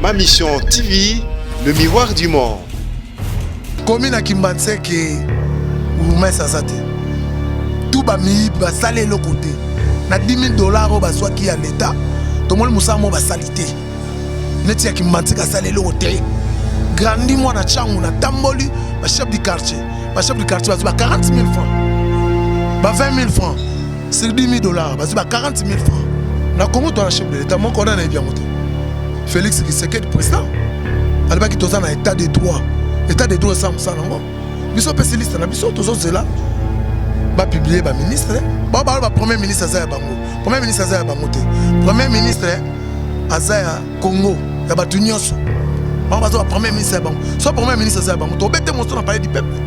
Ma Mission TV, le miroir du monde. Commune ya Kimbanseke bourgmestre aza te tout bamiyibi basali eloko te na 10 000 dollars oyo bazwaki ya leta tomoni mosala moko basali te neti ya Kimbanseke asali eloko te grandi mwana changu natamboli bachef du quartier bachef du quartier bazwi ba 40 000 francs ba 20 000 francs sur 10 000 dollars bazwi ba 40 000 francs na congo toza na chef de l'état moko wana nayebi yango te félix kisekedi président alobaki toza na état de droit état de droit esala mosala yango biso opesi liste na biso tozozela bapublie baministre bao baloba premier ministre aza ya bango premier ministre aza ya bango te premier ministre aza ya congo ya bato nyonso bango baza ba premier ministre ya bango so premier ministre aza ya bango tobete moso na palais du peuple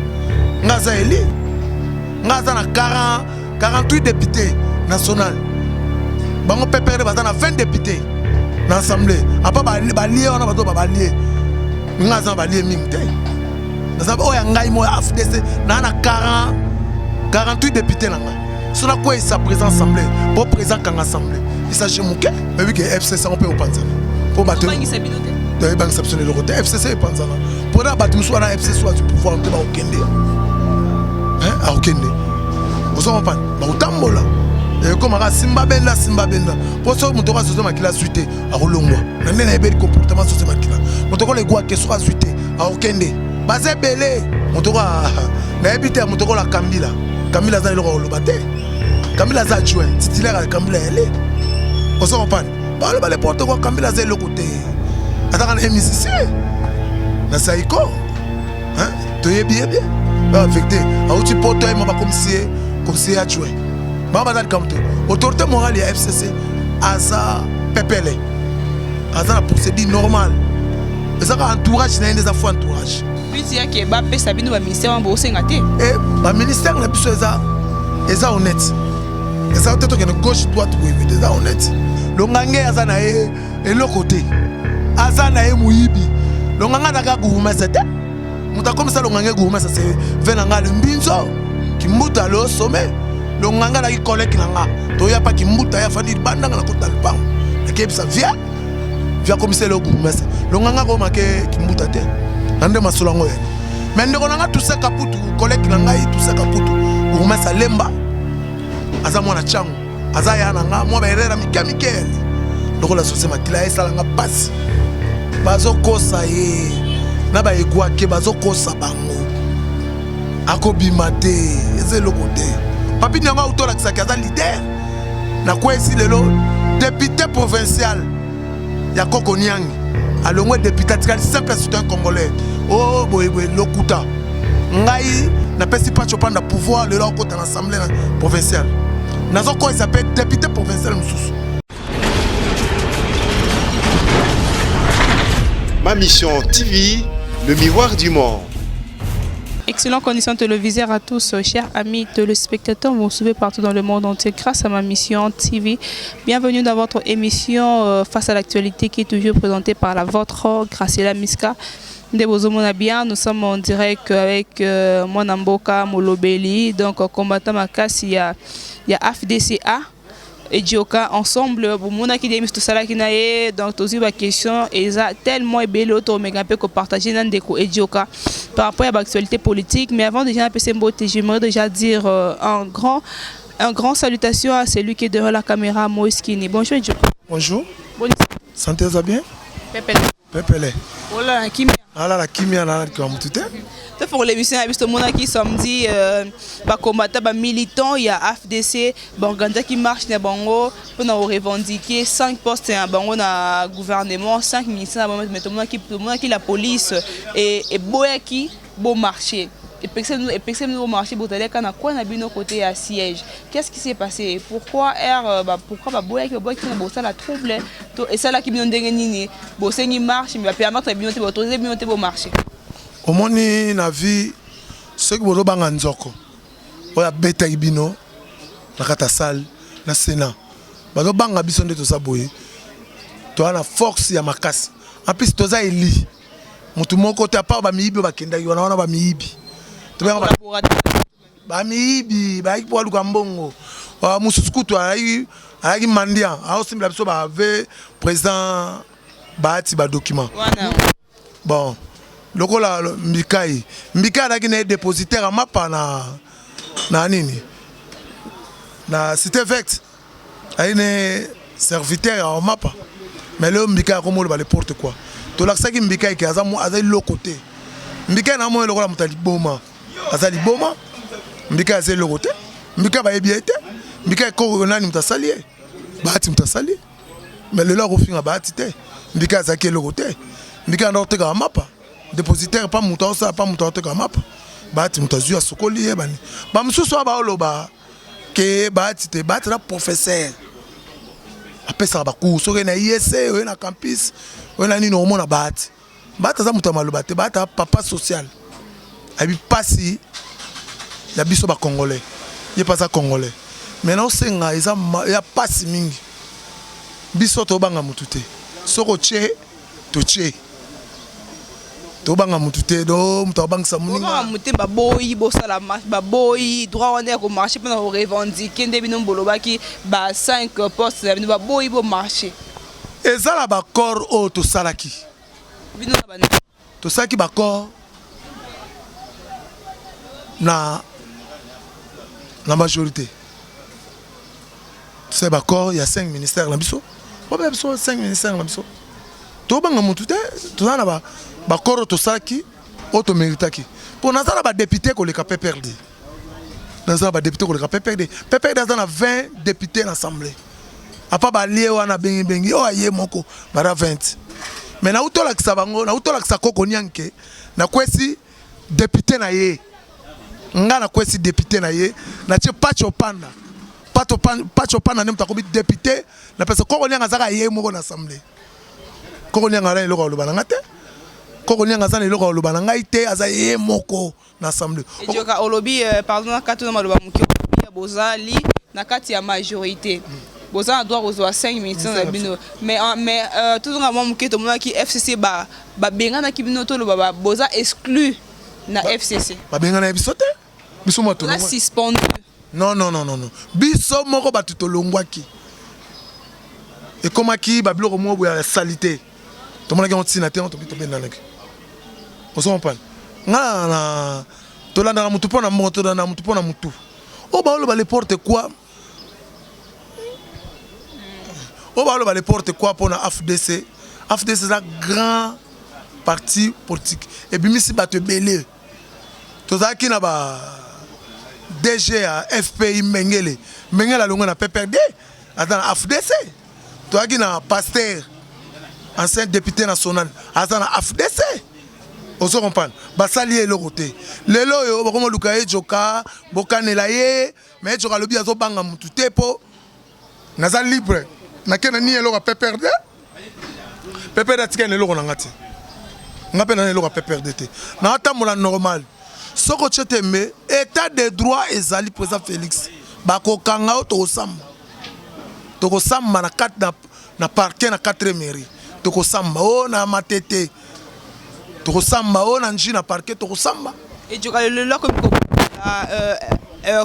nga aza eli nga aza na 40 48 députés national bango PPRD baza na 20 députés na assemblée apa balie wana bazo balie nga aza na balie mingi te naza oyo ya ngai moyo afdc naa na 40 48 députés na ngai so nakweyisa président assemblée mpo président kanga assemblée esage moke oyebi ke fcc yango mpe opanzana mpo bato ebangisa biso na eloko te fcc epanzana mpo na bato mosusu wana fcc bazwi pouvoir te bakokende akokende ozo comprendre bakotambola ekomaka simba benda simba benda mpo soki moto oko azozo makila azwi te akolongwa na nde nayebeli comportement azozo makila moto okola egwake soki azwi te akokende baza ebele moto oko nayebi te moto okola kambila kambila aza eloko akoloba te kambila aza adjoint titulaire ya kambila yale ozo comprendre baloba le porte quoi kambila aza eloko te azaka na ye musicien na saiko toyebi ye bien baaffecte auti poto ye ma bakomisi ye komisi ye adjoint bango baza likambo te autorité morale ya fcc aza pepele aza na procédure normale eza kaka entourage na ye nde eza fo entourage But ya ke bapesa bino baministère wana bosenga te e baministère na biso eza eza honnête eza te tokende gauche droite boye te eza honnête longange aza na ye eloko te aza na ye moyibi longange azaka gourmestre te moto akomisa longange gourmestre se ve na nga le mbinzo kimbuta le sommet longange alaki collègue na nga toya pa kimbuta ye afandi libandanga na kota lupango nakeyebisa via via akomisa ele gourmestre longange akomake kimbuta te na nde masolo yango yali me ndeko na nga tusa kaputu collègue na ngai tusa kaputu gourmestre alemba aza mwana chango aza ya na nga mwa baerreur mike mike yali lokola sose makila esalanga mpasi bazokosa ye na baegwake bazokosa bango akobima te eza eloko te papi nyango auti olakisaki aza leader nakweyisi lelo député provincial ya koko niangi alongwe député atikali simple citoyen congolais o oh, boyeboye lokuta ngai napesi pacho panda pouvoir lelo akota na assemblée provinciale nazokweyisa mpe député provincial mosusu. Ma Mission TV, le miroir du monde. Excellente condition téléviseur à tous, chers amis téléspectateurs, vous suivez partout dans le monde entier grâce à ma mission TV. Bienvenue dans votre émission euh, Face à l'actualité qui est toujours présentée par la vôtre Graciela Miska. Nde bozomona bien, nous sommes en direct avec euh, mwana mboka Molobeli, donc combattant makasi ya, ya AFDCA. Edioka ensemble bomonaki nde miso tosalaki na ye donc tozwi baquestion eza tellement ebele oyo tomeka mpe kopartage na ndeko Edioka par rapport ya baactualité politique. Mais avant déjà napesa mbote, j'aimerais déjà dire euh, un grand salutation à celui qui est derrière la caméra, Moïse Kini. Bonjour Edioka. Bonjour. Bonne santé eza bien. Pepele. Pepele. Ola na kimia. Alala kimia na likambo mutu te. Te pour l'émission na biso tomonaki samedi euh, bacombattant bamilitant ya AFDC baorganizaki marche na bango mpona korevendiquer 5 postes na bango na gouvernement, 5 ministères na bango. Mais tomonaki la police eboyaki bomarché, epekisa bino bomarché, bozalaka na kwa na bino côté ya siège. Qu'est-ce qui s'est passé? Pourquoi r ba, pourquoi baboyaki mpona bosala trouble to esalaki bino ndenge nini? Bosengi marche mais bapermettre bino te, baautoriser bino te bomarché. Omoni, na vie soki bozobanga nzoko oyo abetaki bino na kati ya salle na sénat, bazobanga biso nde toza boye, toza na force ya makasi. En plus toza eli motu moko te apart bamiyibi oyo bakendaki wana wana, bamiyibi bamiyibi bayaki mpo baluka mbongo. Mosusu kutu ayaki mendiant, aosimbela biso bave président. Bahati badocument. Wana. Bon, lokola Mbikai, Mbikai azalaki na ye dépositaire ya mapa na nini, na Cité Verte, ayi ne serviteur ya mapa. Mais lelo Mbikai akomi oloba n'importe quoi. Tolakisaki Mbikai ke aza aza eloko te. Mbikai na moi lokola moto ya liboma, aza liboma. Mbikai aza eloko te. Mbikai bayebi ye te. Mbikai koko nani moto asali ye? Bahati moto asali ye. Mais lelo akofinga Bahati te. Mbikai azalaki eloko te. Mbikai anda kotekaka mapa, dépositaire, pa moto aosala, pa moto aotekaka mapa. Bahati moto azwi, asokoli ye. Bani bamosusu oyo baoloba ke Bahati te? Bahati na professeur, apesaka bacours. Soki na ISC, oye na campus, oye na nini, omona Bahati. Bahati aza moto ya maloba te. Bahati aza papa social, ayebi mpasi ya biso bacongolais. Ye mpe aza Congolais. Mais naosenga, eza ya mpasi mingi. Biso tobanga motu te. Soki otie, totie. Tobanga motu te. Do moto abangisa moninga. Bobanga mote. Baboyi bosala marche, baboyi droit wana ya komarche mpona korevendiquer nde bino bolobaki ba 5 poste na bino. Baboyi bomarche. Eza na baaccord oyo tosalaki. Bino na bana. Tosalaki baaccord na majorité. Tosali baaccord ya 5 ministère na biso. Babela biso 5 ministère na biso. Tobanga motu te. Toza na baaccord oyo tosalaki, oyo toméritaki, mpo naza na badéputé koleka PPRD. Naza na badéputé koleka PPRD. PPRD aza na 20 député na assemblée, apa balie wana bengibengi oyo aye moko bada 20. Mais nauti olakisa bango, nauti olakisa koko nianke, nakwesi député na ye. Nga nakwesi député na ye, natie Pacho Panda. Pacho Panda nde moto akomi député. Napesa koko nianga, azaka ye moko na assemblée. Koko nianga aza na eloko ya koloba na nga te. Koko nianga aza na eloko ya koloba na ngai te. Aza ye moko na assemblée. Ejoka, olobi, pardon, na kati na maloba moke, olobi ya bozali na kati ya majorité, boza na droit kozwa 5 minutes na bino. Mais tozonga mwa moke. Tomonaki FCC babenganaki bino, toloba boza exclu na FCC. Babengana ya biso te. Biso moko tolongwa. Suspendu. Non, non, non, non, non, biso moko bato tolongwaki. Ekomaki babiloko moko boye ya sali te. Tomonaki yango ntina te. Tobi tobendanaki. Ozo comprendre nga na tolandaka mutu mpo na mbongo, tolandaka mutu mpo na mutu. Oyo baoloba n'importe quoi, oyo baoloba n'importe quoi mpo na AFDC. AFDC eza grand parti politique, ebimisi bato ebele. Tozalaki na ba DG ya FPI, Mengele. Mengele alongwe na PPRD, aza na AFDC. Tozalaki na pasteur, ancien député national, aza na AFDC. Ozo comprendre, basali ye eloko te. Lelo oyo bakoma luka ye joka, bokanela ye. Mais joka alobi azobanga mutu te, mpo naza libre. Nake na nini eloko ya PPRD? PPRD atikali na eloko na nga te. Nga mpe na na eloko ya PPRD te. Naotambola normal. Soki otie tembe, état de droit ezali. Président Félix bakokanga yo, tokosamba, tokosamba na kati na parquet na 4 mairie. Tokosamba o na Matete, tokosamba o na Nji na parquet, tokosamba. Ejoka, lelo akomi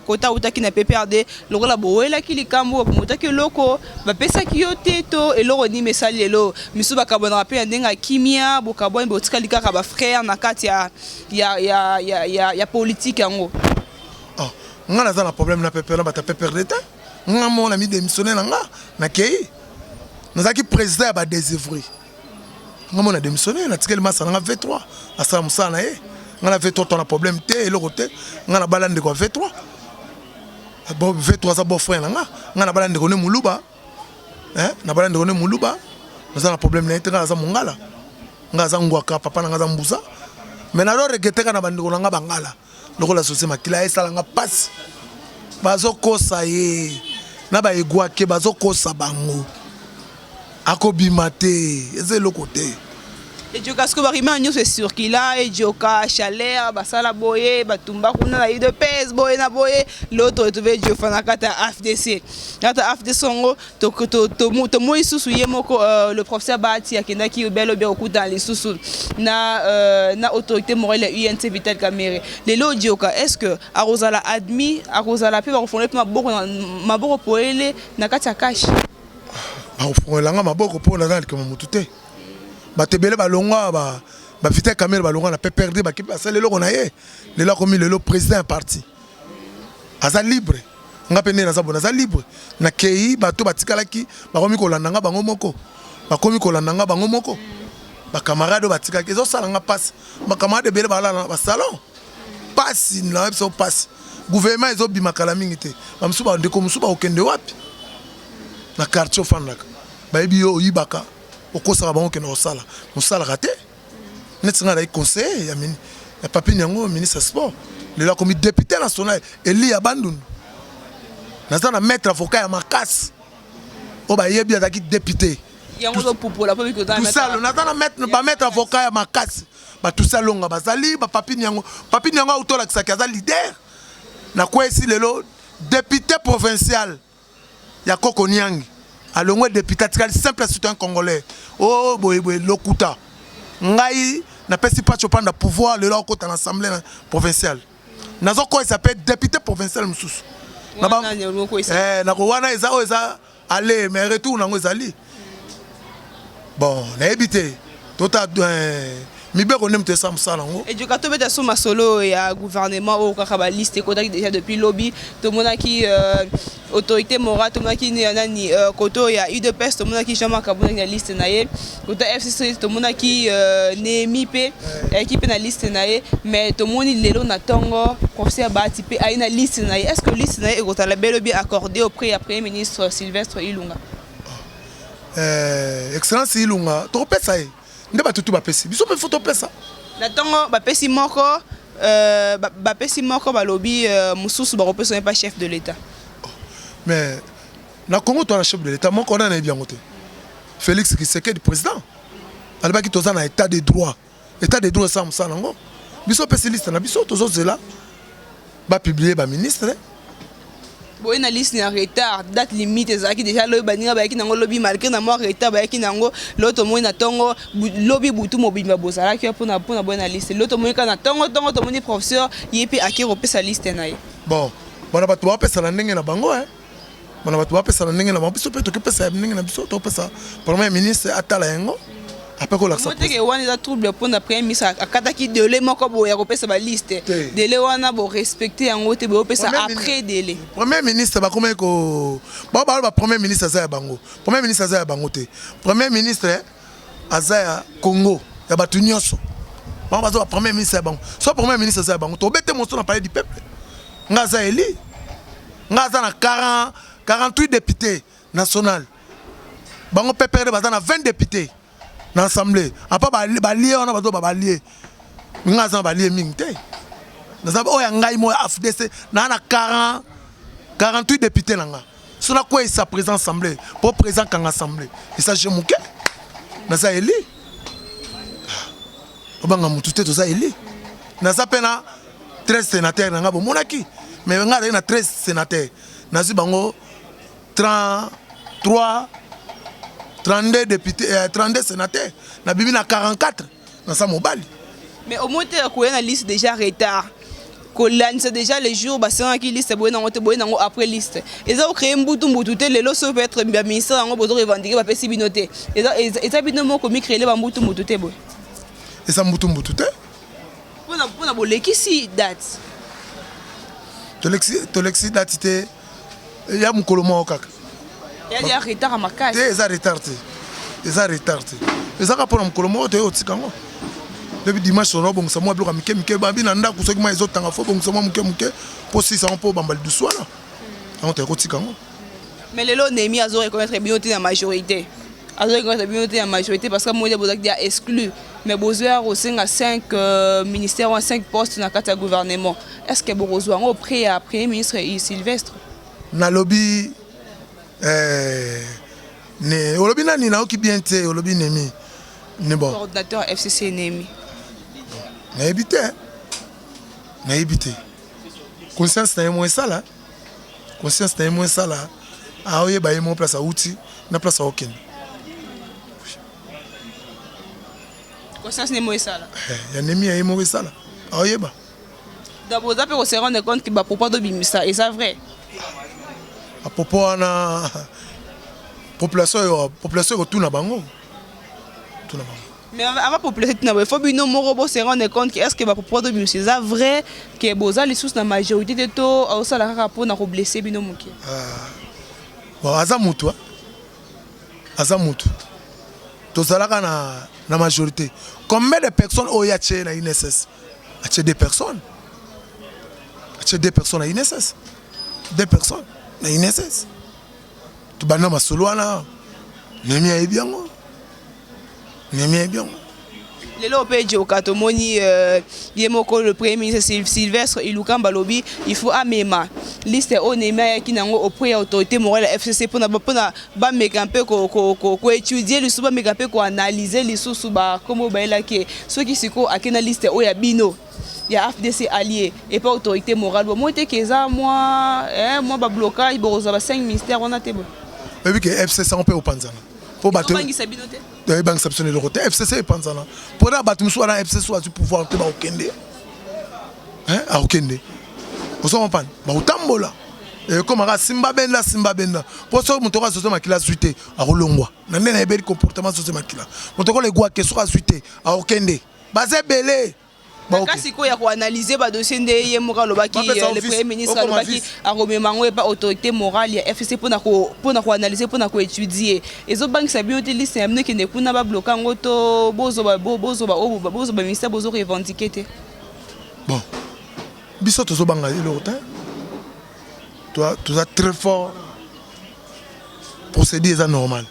kota autaki na PPRD. Lokola bowelaki likambo, bamotaki eloko bapesaki yo te, to eloko nini esali lelo misu bakabwanaka mpe na ndenge ya kimia? Bokabwani, botikali kaka bafrère na kati ya politique yango? Oh, nga naza na problème na PPR, na bato ya PPRD te. Nga moko na midémissionne na nga, nakei. Nazalaki président ya badésœuvré. Nga moko na démissionne, natikeli masa na nga V3 asala mosala na ye. Nga na V3 to na problème te, eloko te. Nga na bala ndeko ya V3. Bon, V3 aza beau frère na nga. Nga na bala ndeko ne Moluba, na bala ndeko ne Moluba. Naza na problème na ye te. Nga naza Mongala, nga aza Ngwaka, papa na nga aza Mbuza. Mais nalo regretter kaka na bandeko na nga bangala lokola Sosie Makila. Esalanga mpasi. Bazokosa ye na baegwake, bazokosa bango. Akobima te, eza eloko te. Ejoka, sikoyo barumeur nyonso ecircula, Ejoka, chaleur basala boye, batumba kuna na UDPS boye na boye. Lelo toretrouve Ejoka na kati ya AFDC. Na kati ya AFDC yango, tomoi lisusu ye moko le professeur Bahati akendaki obele obe kokutana lisusu na autorité morale ya UNC, Vital Kamerhe. Lelo Dioka, est ce que akozala admis, akozala mpe bakofongola mpe maboko, maboko poele na kati ya CACH? Bakofungolelanga maboko mpo naza na likambo motu te. Bato ebele balongwa ba ba Vital Kamerhe balongwa na PPRD, bakipi basali eloko na ye. Lelo akomi lelo président ya parti. Aza libre. Nga mpe nde naza boye, naza libre. Nakei bato batikalaki bakomi kolanda nga bango moko. Bakomi kolanda nga bango moko. Ba camarades oyo batikaki ezosala nga mpasi. Ba camarades ebele balala na ba salon. Pasi na biso pasi. Gouvernement ezobima kala mingi te. Ba mosusu ba ndeko mosusu bakokende wapi? Na quartier ofandaka. Bayebi yo oyibaka, okosaka bango okende kosala. Mosalaka te. Neti nga nazali conseiller ya mini ya Papy Niango, ministre ya sport. Lelo akomi député national élu ya Bandundu. Naza na maître avocat ya makasi oyo bayebi azalaki député. Yango ozopupola mpo biki oza na maître Tusalo naza na maître ba maître avocat ya makasi. Ba Tusa Longa bazali ba Papy Niango. Papy Niango autolakisaki aza leader. Nakweyisi lelo député provincial ya Koko Niangi. Alongwe député atikali simple citoyen congolais. Oh boye boye lokuta. Ngai napesi Pacho Panda pouvoir lelo akota na assemblée provinciale. Nazokweyisa mpe député provincial mosusu. Na ba Wana nani okoyisa? Eh, nako wana eza oyo eza aller mais retour nango ezali. Bon, nayebi te. Tota mibeko nde moto esala mosala yango. Ejoka tobeta so masolo ya gouvernement oyo kaka ba liste ekotaki déjà depuis lobi. Tomonaki autorité morale, tomonaki nani koto ya UDPS, tomonaki Jean-Marc Kabund na liste na ye. Koto ya FCC tomonaki Néhémie pe ayaki pe na liste na ye, mais tomoni lelo na tongo professeur Bahati pe aye na liste na ye. Est-ce que liste na ye ekozala bel et bien accordée auprès ya Premier ministre Sylvestre Ilunga? Excellence Ilunga, tokopesa ye. Nde bato tu bapesi. Biso pe faut topesa. Na tongo bapesi moko, bapesi moko balobi mosusu bakopesa ye pa chef de l'État. Oh, mais na Congo toza na chef de l'État moko wana nayebi yango te. Félix Tshisekedi président. Alobaki toza na état de droit. État de droit esala mosala yango. Biso pesi liste na biso tozozela ba publier ba ministre. Boye na liste ya retard, date limite ezalaki déjà lobi, baninga bayaki nango lobi malgré na mwa retard bayaki nango lelo tomoni na tongo lobi butu mobimba bozalaki mpona mpona boye na liste. Lelo tomoni kaka na tongo tongo tomoni professeur ye mpe ake kopesa liste na ye. Bon, bana bato bapesa na ndenge na bango hein. Bana bato bapesa na ndenge na bango, biso mpe tokipesa ya ndenge na biso, tokopesa premier ministre atala yango après kolakisa. Moteke wana eza trouble mpona premier ministre akataki délai moko boye ya kopesa ba liste. Délai wana bo respecter yango te, boyopesa après délai. Premier ministre bakomaki ko ba ba ba premier ministre aza ya bango. Premier ministre aza ya bango te. Premier ministre aza ya Congo ya bato nyonso. Bango baza ba premier ministre ya bango. So premier ministre aza ya bango, tobete moso na palais du peuple. Nga aza élu. Nga aza na 40 48 députés national. Bango PPRD baza na 20 députés na assemblée. Apa ba balie wana bazo ba balie. Nga aza na balie mingi te. Naza oyo ya ngai mo AFDC na na 40 48 députés na nga. So na kweyisa président assemblée po président kanga assemblée. Et ça je moke. Naza élu. Obanga mutu te, toza élu. Naza pe na 13 sénateurs na nga bomonaki. Mais nga azali na 13 sénateurs. Nazwi bango 33 32 députés, 32 sénateurs. Nabimi na 44 naza mobali. Mais au moins te koya na liste déjà retard. Kolandisa déjà les jours basengaki liste boye nango te, boye nango après liste. Eza créer mbutu mbutu te lelo so peut-être ba ministère yango bozo revendiquer bapesi bino te. Eza eza bino moko mi créer ba mbutu mbutu te boye. Eza mbutu mbutu te. Pona pona bolekisi date. Tolekisi tolekisi date te ya mokolo moko kaka. Ya retard ya makasi. Te eza retard te. Eza retard te. Eza kaka mpona mokolo moko toye kotika yango. Depuis dimanche on obongisa mwa biloko ya mike mike babi na ndako soki mai ezotanga fo bongisa mwa moke moke mpo silisa yango mpo obamba lidusu wana. Yango toye kotika yango. Mais lelo Néhémie azo reconnaître bino te na majorité. Azo reconnaître bino te na majorité parce que moi bozalaki déjà exclu. Mais bozoya kosenga 5 ministères ou 5 postes na kati ya gouvernement. Est-ce que bokozwa yango auprès ya Premier ministre Sylvestre? Nalobi ne olobi nani nayoki bien te olobi Néhémie. Ne bon. Coordinateur FCC Néhémie. Nayebi te. Nayebi te. Conscience na ye mo esala. Conscience na ye mo esala. Aoyeba ye mo place auti na place aokende. Conscience ne mo esala. Ya Néhémie ya ye moko esala. Aoyeba. Donc boza pe ko se rendre compte que ba propos tobimisa eza vrai. A propos wana population yo population ekotuna bango. Tuna bango. Mais avant population tina boye, faut bino moko bo se rendre compte que est ce que bapropos tobimisa eza vrai, ke boza lisusu na majorité te, to osala kaka mpona koblesser bino moke? Bon, aza mutu, aza mutu. Tozalaka na majorité. Combien de personnes oyo atie na INSS? Atie deux personnes, atie deux personnes na INSS, deux personnes na INSS. Tobanda masolo wana, nemi ayebi yango, nemi ayebi yango. Lelo mpe joka tomoni ye moko le premier ministre Sylvestre Ilukamba alobi il faut amema liste oyo Nehemi ayaki nango auprès ya autorité morale ya FCC mpona bameka mpe koétudier lisusu, bameka mpe koanalyser lisusu bakombo bayelaki ye. Soki sikoyo ake na liste oyo ya bino ya AFDC allié epa autorité morale, bomoi te ke eza mwa bablocage, bokozwa ba 5 ministère wana te bo? Oyebi ke FCC yango mpe opanzana mpo bato obangisa bino te? Ebangisa biso na eloko te. FCC epanzana mpona bato mosusu wana. FCC azwi pouvoir te, bakokende, akokende, ozo comprendre, bakotambola, ekomaka simba benda, simba benda, mpo soki moto oko azozo makila azwi te, akolongwa. Na nde nayebeli comportement zozo makila, moto okola egwake, soki azwi te, akokende. Baza ebele. Kasi sikoyo ya koanalyser badossier nde ye moko alobaki, le premier ministre alobaki akomema yango epa autorité morale ya FCC mpona koanalyser, mpona koétudier. Ezobangisa bino te, liste ya bino ekende kuna, babloquer yango, to bozwa bozwa baministère bozo revendiquer te? Bon, biso tozobanga eloko te, toza très fort. Procédure eza normale,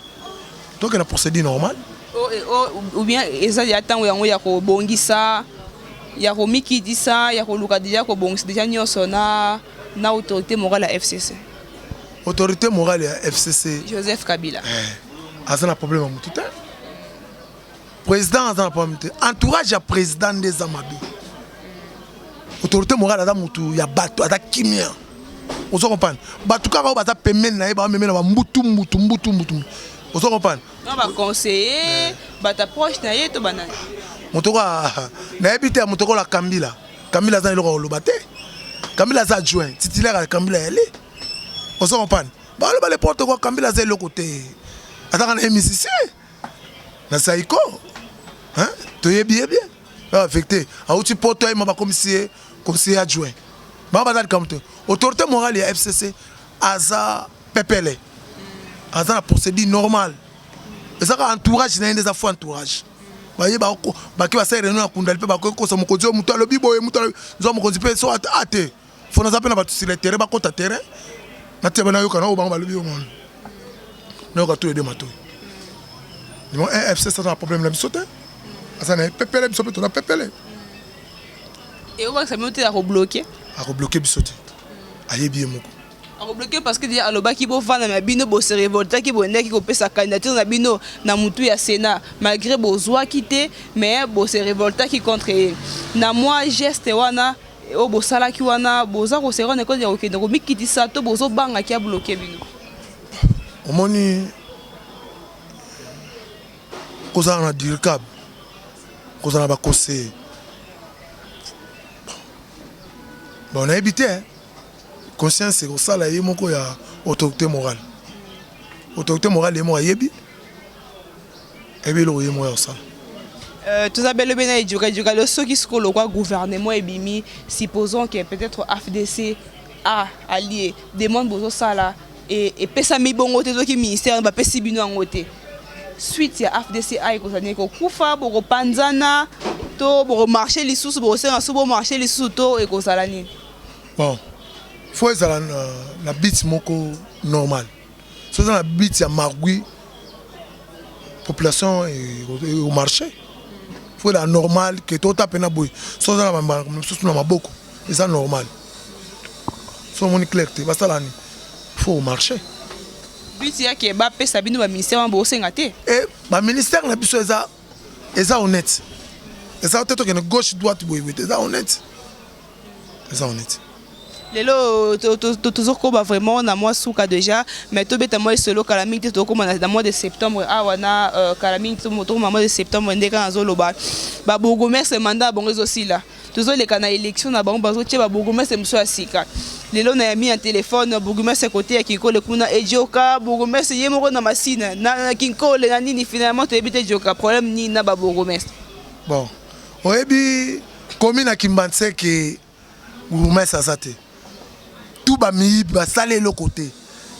tokenda procédure normale. Ou bien eza ya ntango yango ya kobongisa, ya komikitisa, ya koluka deja kobongisa deja nyonso na autorité morale ya FCC? Autorité morale ya FCC, Joseph Kabila. Aza na problème ya motu te. Président aza na problème te, entourage ya président nde eza mabe. Autorité morale aza motu ya bato, aza kimia, ozo comprendre. Bato kaka oyo baza pembeni na ye, bameme na bambutu mbutu mbutu mbutu, ozo comprendre. Na baconseiller, bato approche na ye to banani? Moto ko nayebi te, moto kola Kambila. Kambila aza na eloko ya koloba te. Kambila aza adjoint titulaire ya Kambila yale, ozo comprendre. Baloba n'importe quoi. Kambila aza eloko te, azaka na ye musicien na Saiko, toyebi ye bien, affecté auti poto, ayema bakomisi ye conseiller adjoint. Bango baza likambo te. Autorité morale ya FCC aza pepele, aza na procédure normale. Eza kaka entourage na ye nde eza faux. Entourage baye bake basali réunion ya kundali mpe bakoki kosa mokonzi oyo. Moto alobi boye, moto alobi zwa mokonzi mpe so ate fo naza mpe na bato sur le terrain, bakota terrain, natia nayoka na oyo bango balobi. Yo mona, nayoka to ede matoi nimo. FCC aza na problème na biso te, aza na ye pepele, biso mpe toza pepele. Ekobakisa bino te ya kobloquer? Akobloquer biso te, ayebi ye moko. Akobloquer parce que déjà alobaki bovanda na bino, bose révoltaki, bondaki kopesa candidature na bino na mutu ya Sénat, malgré bozwaki te, mais bose révoltaki contre ye na mwa geste wana oyo bosalaki wana. Boza kose rendre compte ya kokende komikitisa to bozobangaki abloquer bino? Omoni, kozala na dircab, kozala na baconseiller, bon, nayebi te. Conscience ekosala ye moko ya autorité morale. Autorité morale ye moko ayebi, ayebi eloko ye moko ya kosala. Toza belo be na eduka lelo. Soki sikoyo lokwa gouvernement ebimi, supposons que peut-être AFDC a allié demande bozosala epesami bongo te, soki ministère bapesi bino yango te, suite ya AFDC a ekozala nini? Kokufa, bokopanzana, to bokomarcher lisusu, bokosenga so bomarcher lisusu, to ekozala nini? Bon, faut ezala na but moko normal. So eza na but ya margui, population ekomarcher. Faut ezala normal ke tota mpena boye. So eza na mosusu na maboko, eza normal. So omoni clair te, basala nini? Faut omarcher. But yake bapesa bino baministère wana bosenga te? E baministère na biso eza honnête, eza te tokende gauche droite boye boye te. Eza honnête, eza honnête. Lelo tozokoba vraiment na mwa suka déjà, mais tobeta mwa esolo. Kala mingi te tokóma na mois de septembre awa na kala mingi te tokóma mois de septembre. Nde kaka nazoloba, babourgmestre mandat ya bango ezosila, tozoleka na élection na bango, bazotia babourgmestre mosusu ya sika. Lelo nayambi na telefone bourgmestre kote ya Kinkole kuna Edjoka, bourgmestre ye moko na Masina na Kinkole na nini finalement toyebi te Edjoka problème nini na ba bourgmestre. Bon oyebi commune ya Kimbanseke bourgmestre aza te tout ba miyibi basali eloko te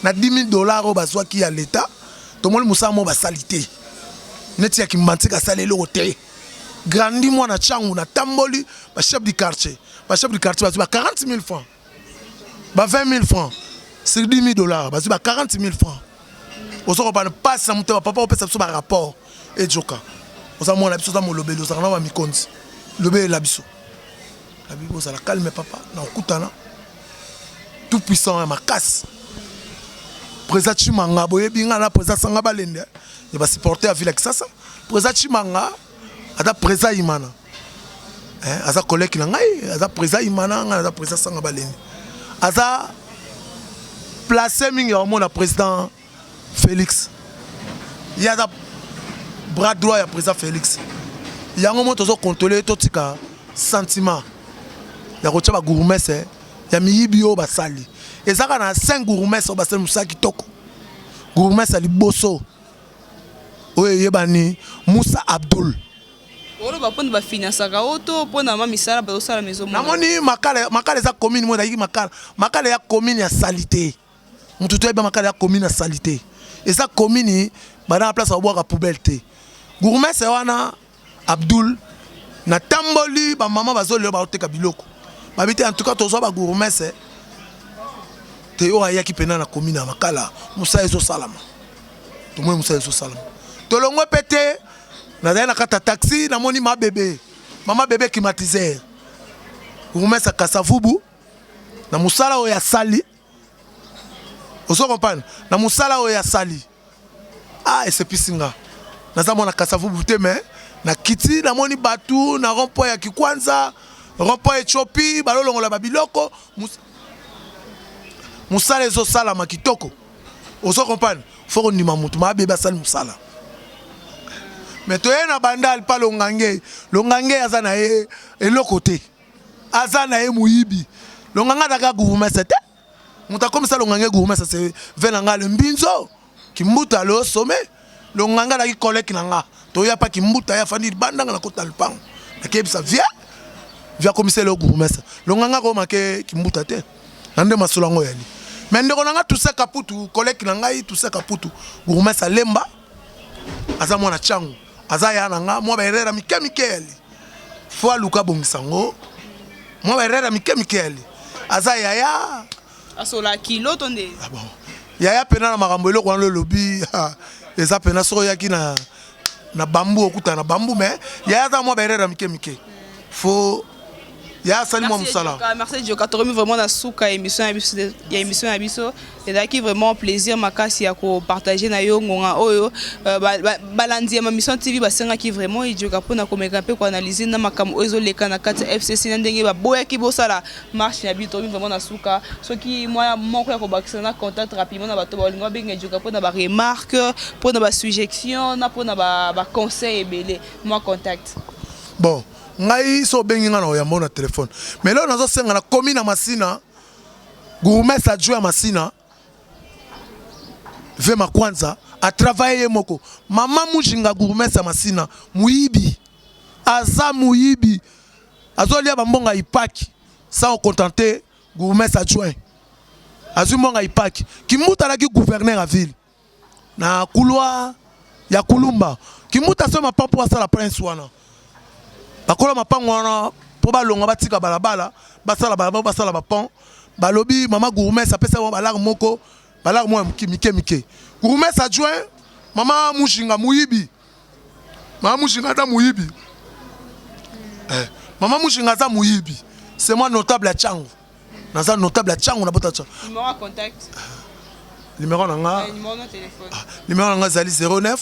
na 10000 dollars oyo bazwaki ya l'etat tomoni mosala moko basali te neti ya Kimbanseke asali eloko te. Grandi mwana Tshangu na tamboli ba chef du quartier ba chef du quartier bazwi ba 40 000 francs ba 20 000 francs sur 10 000 dollars bazwi ba 40 000 francs ozo kopana pasi na motema papa opesa biso ba rapport ejoka oza mwana biso oza molobeli ozalaka na ba mikonzi lobelela biso nabi bozala calme papa na okutana tout puissant ya makasi président Tshimanga boyebi nga na président Sanga Balende ya ba supporter ya ville ya Kisasa président Tshimanga aza président Imana eh, aza collègue na ngai aza président Imana ngai aza président Sanga Balende aza place mingi ya komona président Félix ye aza bras droit ya président Félix yango mo tozo contrôler totika sentiment ya kotia ba gourmesse ya miyibi oyo basali ezaka na 5 gourmesse oyo basali mosala kitoko gourmesse ya liboso oyo eyebani Moussa Abdul oloba mpona bafinansaka o to mpona ma misala bazosala mezomona namoni makala makala eza commune mo ezalaki makala makala ya commune ya salite Mutu to yeba makala ya commune ya salite. Eza commune bana place babwaka poubelle te. Gourmesse wana Abdul na tamboli ba mama bazolela baoteka biloko. Babi te en tout cas tozwa ba gourmesse te oyo ayaki pena na commune ya Makala mosala ezosalama. Tomoni mosala ezosalama. Tolongwe pe te nazali na kati ya taxi namoni ma bebe mama bebe climatiseur gourmesse ya Kasavubu na mosala oyo asali ozo comprendre na mosala oyo asali ah esepisi nga naza mwana kasavubu te mais nakiti namoni bato na rond point ya kikwanza rond point ethiopie balolongola babiloko mosala ezosalama kitoko ozo comprendre fo kondima motu mabe basali mosala mais toye na bandal pa longange longange aza na ye eloko te aza na ye moyibi longanga azalaka gourmestre te moto akomisa longanga gourmestre se ve na nga le mbinzo kimbuta le sommet longanga azalaki collègue na nga toya pa kimbuta ye afandi libanda nga nakota lupango nakeyebisa vie vie akomisa ele gourmestre longanga akoma ke kimbuta te na nde masolo yango yali me ndeko na nga tusa kaputu collègue na ngai tusa kaputu gourmestre alemba aza mwana changu aza ya na nga mwa baerreur ya mike mike yali fo aluka abongisa yango mwa baerreur ya mike mike yali aza yaya asola kilo to nde ah bon. yaya mpena na makambo eloko wana olobi eza mpena soki oyaki na, na bambu okutana na bambu mais yaya aza mwa baerreur ya mike mike fo ya asali mwa mosala. Merci Djoka, tokomi vraiment na suka ya émission ya biso ya émission ya biso. Ezalaki vraiment plaisir makasi ya ko partager na yo ngonga oyo euh, balandi ya ma mission TV basengaki vraiment Djoka mpona komeka mpe ko analyser na makambo oyo ezoleka na kati ya FCC na ndenge baboyaki bosala marche na biso. Tokomi vraiment na suka. Soki mwa moko ya kobakisa na contact rapidement na bato balinga babenga Djoka mpona ba remarque, mpona ba suggestion na mpona ba conseil ebele, mwa contact. Bon, ngai so obengi ngai na oyamba na telefone mais lelo nazosenga na komi na masina gourmestre adjoint ya masina ve makwanza atravaille ye moko mama mujinga gourmestre ya masina moyibi aza moyibi azolia bambongo ya ipaki sans contenter gourmestre adjoint azwi mbongo ya ipaki kimbuta alaki gouverneur ya ville na couloir ya kulumba kimbuta so mapango mpo asala prince wana bakola mapango wana mpo balonga batika balabala basala balabala basala bapont balobi mama gourmesse apesa bango balare moko balare moko ya mike mike gourmesse adjoint mama mujinga moyibi mama mujinga aza moyibi eh, mama mujinga aza moyibi c'est moi notable ya chango naza notable ya chango na bota chango numéro ya contact numéro na nga numéro na nga ezali 09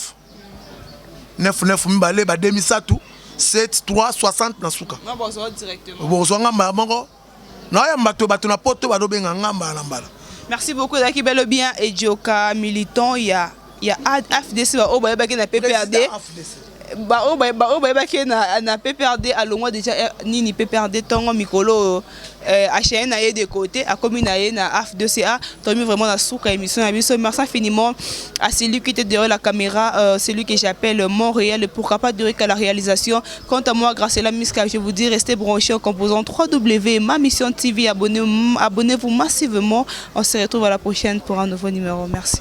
99 mibale ba 2003 7 3 60 na suka bozwa nga mbala moko naoyamba bato bato na poto bazobenga nga mbala na mbala merci beaucoup ezalaki bel bien edioka militant ya ya AFDC baoyo bayebaki na PPRD. Baoyo bayebaki ye na PPRD, alongwa déjà nini PPRD ntongo mikolo oyo, achaye na ye de côté, akomi na ye na AF2CA. Tomi vraiment na suka émission na biso. Merci infiniment à celui qui était derrière la caméra, celui que j'appelle Montréal, pourquoi pas Derek à la réalisation. Quant à moi, Graciela Miska, je vous dis restez branchés en composant 3W Ma Mission TV. Abonnez-vous massivement. On se retrouve à la prochaine pour un nouveau numéro. Merci.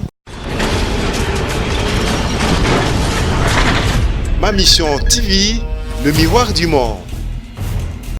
Ma Mission TV, le miroir du monde.